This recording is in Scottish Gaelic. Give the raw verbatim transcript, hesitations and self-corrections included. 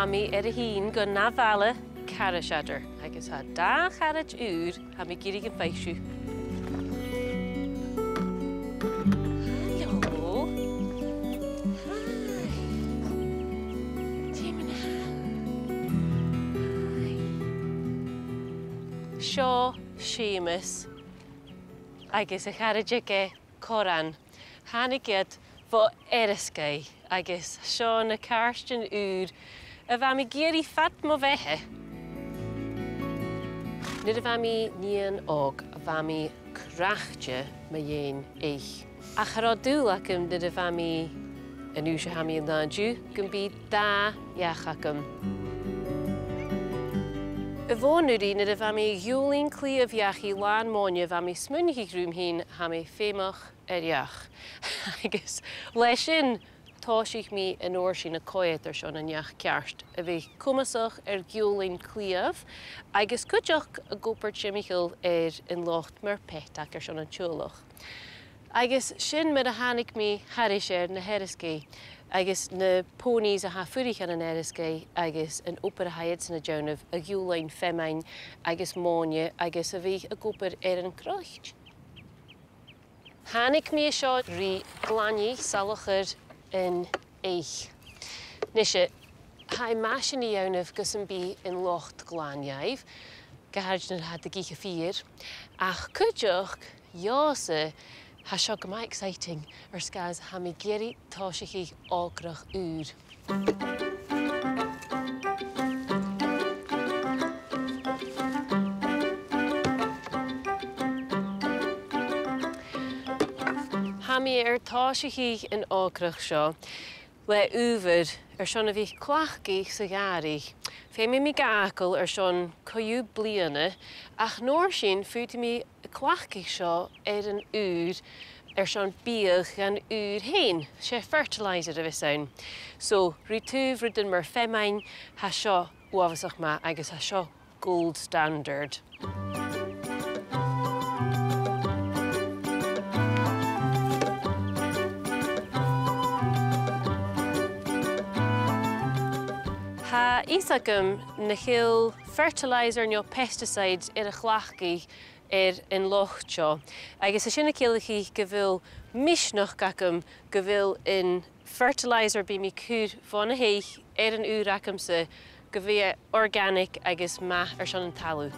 Tha mi air a thighinn gu na bhaile Carasheadar, agus tha dà charaid ùr tha mi ag iarraidh am faic sibh. Halò. Hi. Dè mu na tha? Hi. Seo Seumas agus a charaid aige, Coran. Thàinig iad bho Èirisgeigh agus seo na cairtean ùr a bha mi ag iarraidh fad mo bheatha. Nuair a bha mi nighean òg, bha mi craicte mu dheidhinn eich. Ach cha robh dùil agam nuair a bha mi an aois a tha mi an-diugh gum bi dà each agam. A' bhòn-uiridh, nuair a bha mi a' giùlain cliabh dhachaigh làn mòine, bha mi a' smaoineachadh rium fhìn, tha mi feumach air each. Agus leis sin, thòisich mi an uair sin a' coimhead airson an each ceart, a bhiodh comasach air giùlain cliabh, agus cuideachd ag obair timcheall air an lot mar pet aca airson an teaghlach. Agus sin mar a thàinig mi thairis air na h-Èirisgeigh, agus na ponies a tha a' fuireach ann an Èirisgeigh, agus an obair a tha iadsan a' dèanamh, a' giùlain feamainn agus mòine, agus a bhith ag obair air an croit. Thàinig mi an seo ri glainne salachar an eich. Nise, tha e math sin a dhèanamh gus am bi an lot glan dhaibh, gu h-àraid nuair a tha iad ag ithe feur. Ach cuideachd, dhòmhsa, tha seo gu math exciting, air sgàth 's tha mi ag iarraidh tòiseachadh ògrach ùr. Tha mi air tòiseachadh an ògrach seo le adhbhar airson a bhith a' cleachdadh sa ghàrradh. Feumaidh mi ga fhàgail airson co-dhiù bliadhna, ach an uair sin faodaidh mi a' cleachdadh seo air an ùir airson biadh dhan ùir fhèin. 'S e fertilizer a bhios ann. So, ri taobh rudan mar feamainn, tha seo uabhasach math agus tha seo gold standard. Tha fios agam nach eil fertilizer no pesticides air a chleachdadh air an lot seo. Agus tha sin a' ciallachadh gu bheil misneachd agam gu bheil an fertilizer a bidh mi a' cur bhon a' theich air an ùir agamsa, gu bheil e organic agus math airson an talamh.